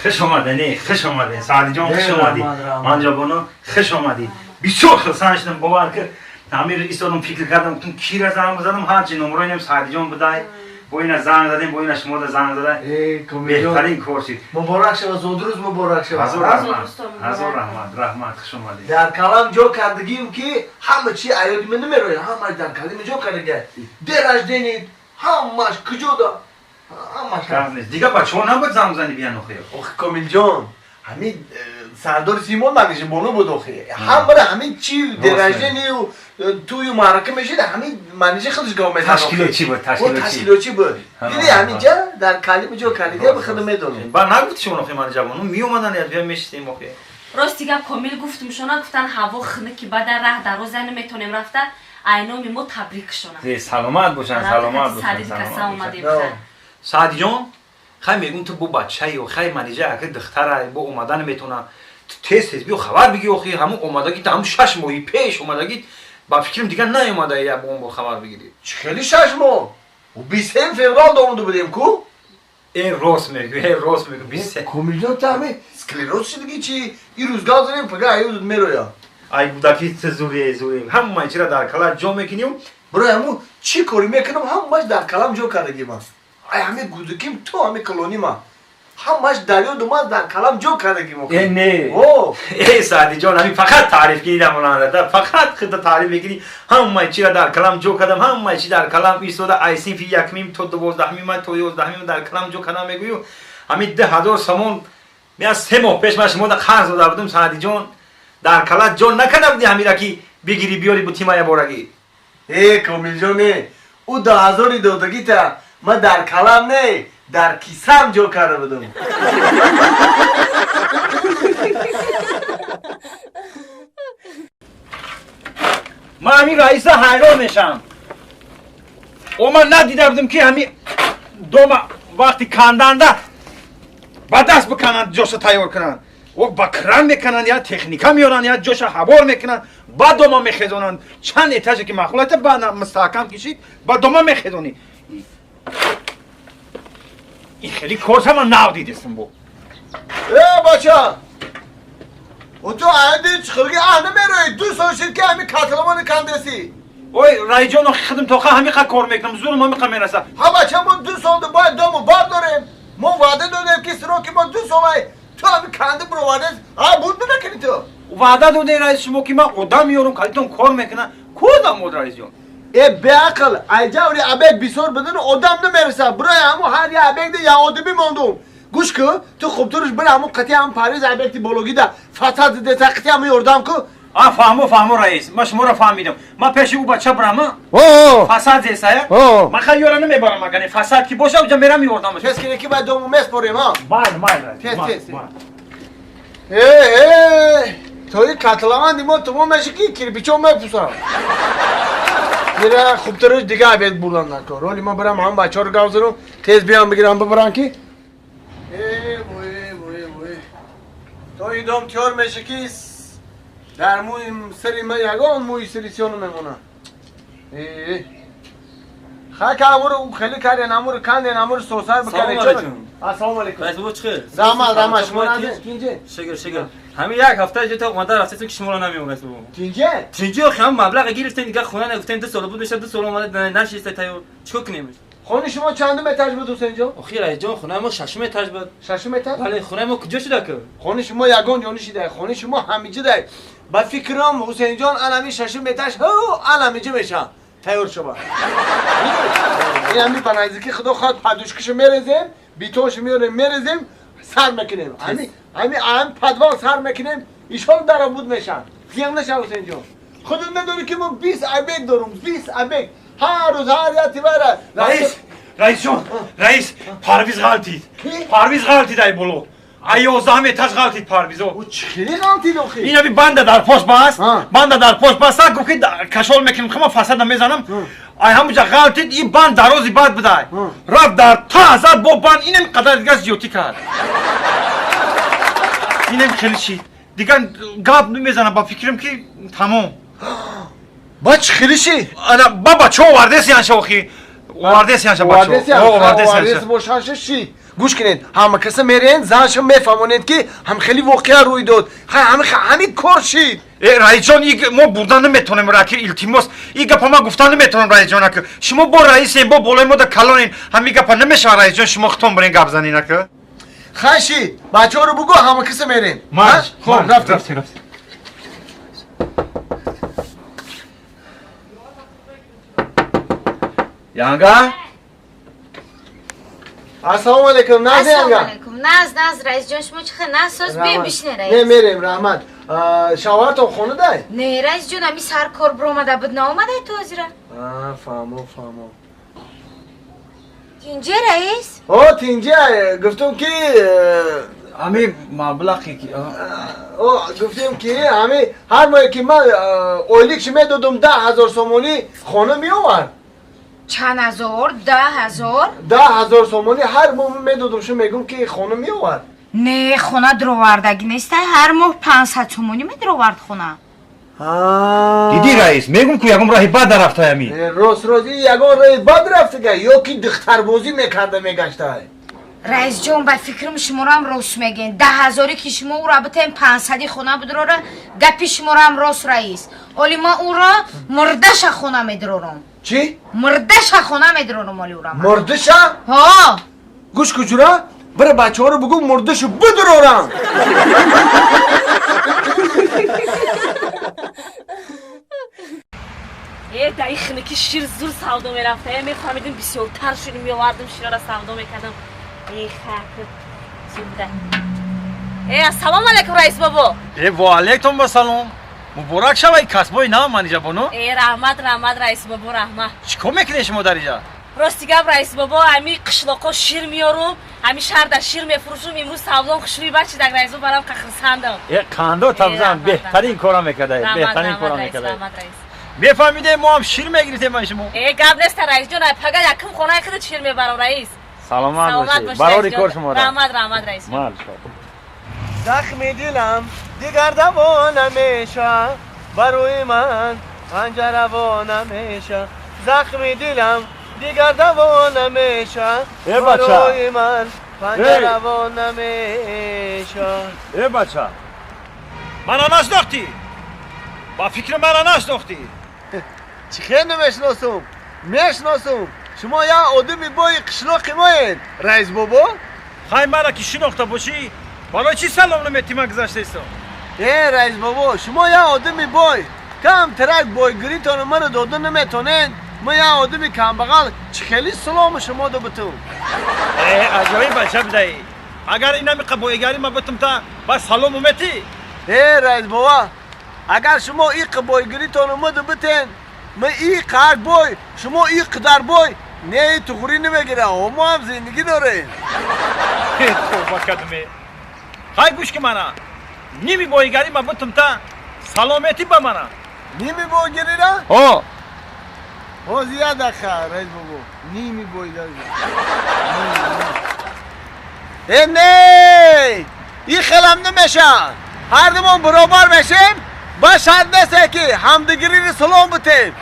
Хуш омадед, хуш омадед, Саъдиҷон, хуш омадӣ. Манҷабону, хуш омадӣ. Бисёр хурсанд шудам, бовар ки ҳамин истодам, фикр кардам, гуфтам, кира занг бизанам, ҳарчи номроинам Саъдиҷон будай, бо ина занг задем, бо ина шумода занг задай. Беҳтарин кор шид. Муборак шава, зодрӯз муборак шава. Ҳазор раҳмат, ҳазор раҳмат, раҳмат, хуш омадед. Дар калам ҷо кардагим, ки ҳама чи аёди мен намерояд, ҳамаш дар калами ҷо кардага. День рождения ҳамаш куҷода, ҳамаш. Дигар бачаҳо набояд занг бизанӣ, биян охир. Охи, Комилҷон, ҳамин сардори Симон Манижибону буд. Охи, ҳамара ҳамин чи день рождению, тӯю маърака мешид, ҳамин Манижи худаш гав мезад. Ташкилотчӣ буд. Ташкилотчӣ буд. Диди, ҳаминҷа дар калими ҷо калига ба худ медонем. Ба нагуфти шумо, охи, Манижабону меомадан, бия мешистем охи. Рости гап, Комил, гуфтум, шона гуфтан, ҳаво хунуки, бада раҳ дароза, наметонем рафта, айноми мо табрикшона. Саломат бошанд, саломат бошанд. Саъдиҷон, хай мегум, ту бо бачаи, хай Манижа ака духтара, бо омада наметона, тез тез биё, хабар биги. Охи, ҳамун омадагӣ, ҳамун 6 моҳи пеш омадагӣ, ба фикрам, дигар наомада, я бо он бо хабар бигирӣ. Чӣ хели 6 моҳ? 27 феврал омада будем ку. Э, рост мегӯ, э, рост мегӯ, 23. Комилҷон, та ҳами склероз шидагӣ чи? Ирӯз гап занем, пага аюз мероя. Ай гудаки, ту зуре, зуре, ҳамаи чира дар кала ҷо мекунӣ. Барои ҳамун чӣ корӣ мекунам, ҳамаш дар калам ҷо кардагӣ ман. Ай ҳами гудаким то ҳами калонима, ҳамаш дар ёду ман дар калам ҷо кардагӣ. Э, не, э, Саъдиҷон, ҳамин фақат таъриф кунӣ, дамонанда фақат худта таъриф мекунӣ. Ҳамаи чира дар калам ҷо кардам, ҳамаи чи дар калам истода, ай синфи якмим то 12-мима, то 11-мима дар калам ҷо кардам мегӯю. Ҳамин 2000 сомон меа 3 моҳ пеш ман шумода қарз дода будам, Саъдиҷон, дар кала ҷо накарда будӣ, ҳамира ки бигирӣ, биёри, бутима яборагӣ. Э, Комилҷон, э, ӯ 2000-и додагита ман дар калам не, дар кисам ҷо карда будам. Ман ҳамин раиса ҳайрон мешавам. О, ман надида будам, ки ҳамин дома вақти канданда ба даст бикананд, ҷоша тайёр кунанд, о ба кран мекунанд, я техника меоранд, я ҷоша ҳавор мекунанд, ба дома мехезонанд. Чанд этаже ки маъқулата, ба мустаҳкам кишид, ба дома мехезонӣ. Ин хеле корса ман нав дидестам бо. Э, бача, ту айди чихилги аҳ намерои, 2 сол шид, ки ҳами катламони кандеси. Ой, раиҷон, охи худам тоқа ҳамиқа кор мекунам, зурум ҳамиқа мераса. Ҳа, бача, мо 2 сол бояд дому бардорем. Мо ваъда додем, ки сроки мо 2 солай, ту ҳами канди бировардес, а буд намекунӣ ту. Ваъда додем, раис, шумо, ки ман одам меёрам, калитон кор мекунам. Ку одам буд, раисҷон? Э, беақл, айҷаври объект бисёр будани одам намереса. Бирои ҳамун ҳар як объекте як одамӣ мондум. Гӯш ку, ту хубтурш бира, ҳамун қати ҳам парвиз объекти бологида фасад дидеса, қати ҳамун ёрдам ку. А, фаҳмо, фаҳмо, раис, ман шуморо фаҳмидам. Ман пеши ӯ бача бирам, фасад зесая. Ман хай ёра намебарам, агане фасад ки боша, уҷа мерам, ёрдамаш. Тез кине, ки баъд дому меспорем, а. Майл, майл. Тез, тез. Э, э, тои катлаванди мо тумо меши, ки кирпичо мепусам. Ира хубтараш дига обед бурдан накор. Роли ма бирам, ҳам бачаҳоро гав занам, тез биям, бигирам, бибарам, ки э вой, вой, вой, то ин дом тиёр меша, ки дар мӯи сари ма ягон мӯи сари сиён мемонад. Э, хай, амуро хеле карден, амуро канден, амуро сосар бикарден. Ассалому алайкум. Раис бобо, чӣ хел? Раҳмат, раҳмат, шумо назин тинҷе? Шукр, шукр. Ҳамин як ҳафта ҷо омада рафтем, ки шуморо намеом, раис бобо. Тинҷе? Тинҷе, охи ҳам маблағ гирифтем, дигар хона нагуфтем, 2 сол буд мешад, 2 сол омада нашиста тайёр. Чикор кунем? Хони шумо чандум этаж буд, Ҳусейнҷон? Охи, раисҷон, хонаи мо шашум этаж буд. Шашум этаж? Бале, хонаи мо куҷо шуда ку? Хони шумо ягон ҷо нишида, хони шумо ҳамиҷа дай. Ба фикрам, Ҳусейнҷон, анами шашум этаж, ҳу, анамиҷа меша. Тайёр шава. Ин ҳами ба наздики, худо хоҳад, подушкашо мерезем, бетоншо меорем, мерезем, сар мекунем. Ҳами подвал сар мекунем, ишол даробуд мешан. Зиён наша, Ҳусейнҷон. Худат медонӣ, ки мо 20 объект дорум, 20 объект. Ҳар рӯз ҳар як тивара. Раис, раисҷон, раис, Парвиз ғалтид. Парвиз ғалтид, ай боло. Ай 11-ам этаж ғалтид Парвизо. Ӯ чӣ хеле ғалтид охи? Ин аби банда дар пош баст, банда дар пош баст, гуфт, ки кашол мекунем, хама фасада мезанам. Ай ҳамуҷа ғалтид, ин банд дарози бад будай. Рафт дар та зад бо банд, инам қадар дигар зиёдтӣ кард. Инам хеле шид. Дигар гап намезанам, ба фикрам, ки тамом. Ба чӣ хеле шид? Ана ба бачо овардес янша охи. Овардес янша бачо. Овардес янша. Бошанша шид. Гӯш кунед, ҳама каса мерен, занша мефаҳмонед, ки ҳам хеле воқеа рӯй дод. Ҳамин кор шид. Э, раисҷон, мо бурда наметонем, раки, илтимос. И гапа ман гуфта наметонам, раисҷон, ака. Шумо бо раисем, бо болои мо да калонен. Ҳамин гапа намешавад, раисҷон, шумо худтон бурен гап занин, ака. Хай шид, бачаҳоро бугӯ, ҳама каса мерем. Хоб, рафтем, рафтем. Янга? Ассалому алайкум, наз янга. Ассалому алайкум. Наз, наз, раисҷон, шумо чӣ хел наз соз бием бишне, раис. Не, мерем, раҳмат. Шавҳартон хона дай? Не, раисҷон, ами сар кор биромада буд, наомадай то ҳозира. Фаҳмо, фаҳмо. Тинҷе, раис? О, тинҷе, гуфтум ки ами маблағе ки о, гуфтем ки ами ҳар моҳе ки ман ойликши медодум 10 000 сомонӣ, хона меовард. Чанд ҳазор? 10 000? 10 000 сомонӣ ҳар моҳ медодум, шу мегум ки хона меовард. Не, хона дуровардагӣ неста, ҳар моҳ 500 сомонӣ медуровард хона. Диди, раис, мегум ку ягон роҳи бад рафта ами. Рост, рост, ягон роҳи бад рафтага ё ки духтарбозӣ мекарда мегашта. Раисҷон, ба фикрам шуморам рост мегӯен. 10 000-е ки шумо ӯро битаем, 500-и хона бидурора, гапи шуморам рост, раис. Оли ман ӯро мурдаша хона медурорам. Чӣ? Мурдаша хона медурорам оли ӯра. Мурдаша? Ҳо. Гӯш куҷура, бира бачаҳоро бугӯ мурдашу бидурорам. Э, даи хиники шир зур савдо мерафта. Э, мефаҳмидим, бисёртар шир меовардим, ширара савдо мекардам. Э, хак, зуда. Э, ассалому алайкум, раис бобо. Э, ва алайкум ассалом. Муборак шавай, касбои нав, манижа бону. Э, раҳмат, раҳмат, раис бобо, раҳмат. Чӣ кор мекунед шумо дар инҷа? Рости гап, раис бобо, ами қишлоқо шир меёрум, ами шаҳрда шир мефурӯшум, имрӯз савдом хушрӯи бачидаг, раис бобо, барам қахрсандам. Э, қандо табзан, беҳтарин кора мекардаед, беҳтарин кора мекардаед. Мефаҳмидем, мо ҳам шир мегирифтем аз шумо. Э, гап неста, раисҷон, пага якум хонаи худат шир мебарам, раис. Саломат бошед, барори кор шумо. Раҳмат, раҳмат, раис. Захми дилам дигар даво намеша, барои ман панҷараво намеша. Захми дилам дигар даво намеша, барои ман панҷараво намеша. Э, бача, мана нашнохтӣ? Ба фикри мана нашнохтӣ? Чӣ хел намешиносум? Мешиносум, шумо як одами бои қишлоқи моед, раис бобо. Хай, мара ки шинохта бошӣ, барои чӣ салом наметӣ? Ман гузаштаистам. Э, раис бобо, шумо як одами бой, кам тарак бойгиритону маро дода наметонед. Ман як одами камбағал, чӣ хели салому шумо добутум? Э, аҷоиб бача бидаӣ. Агар инамиқа боигарӣ ма бутум, та ба салому метӣ? Э, раис бобо, агар шумо иқа бойгиритону ма битен, ма и қар бой, шумо и қадар бой, не, туғрӣ намегира, мо ҳам зиндагӣ дорем. Тоба кадме. Хай, гӯш ки, мана ними боигарӣ ма бутум, та салометӣ ба мана. Ними бойгирира? Ҳо. Ҳозир, як дақиқа, раис бобо, ними бойгарӣ. Э, не, и хелам намеша. Ҳардумон баробар мешем, ба шарт несте ки ҳамдигириро салом битем.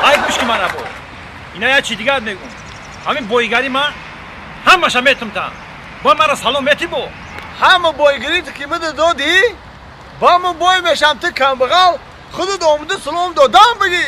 Ай, гӯш ки, мана бо ина як чи дигар мегӯм. Ҳамин боигарӣ ма ҳамаша метум, та бо мара салом метӣ бо? Ҳама бойгирите ки мида додӣ, ба мо бой мешам, ту камбағал, худат омада салом додам бигӣ.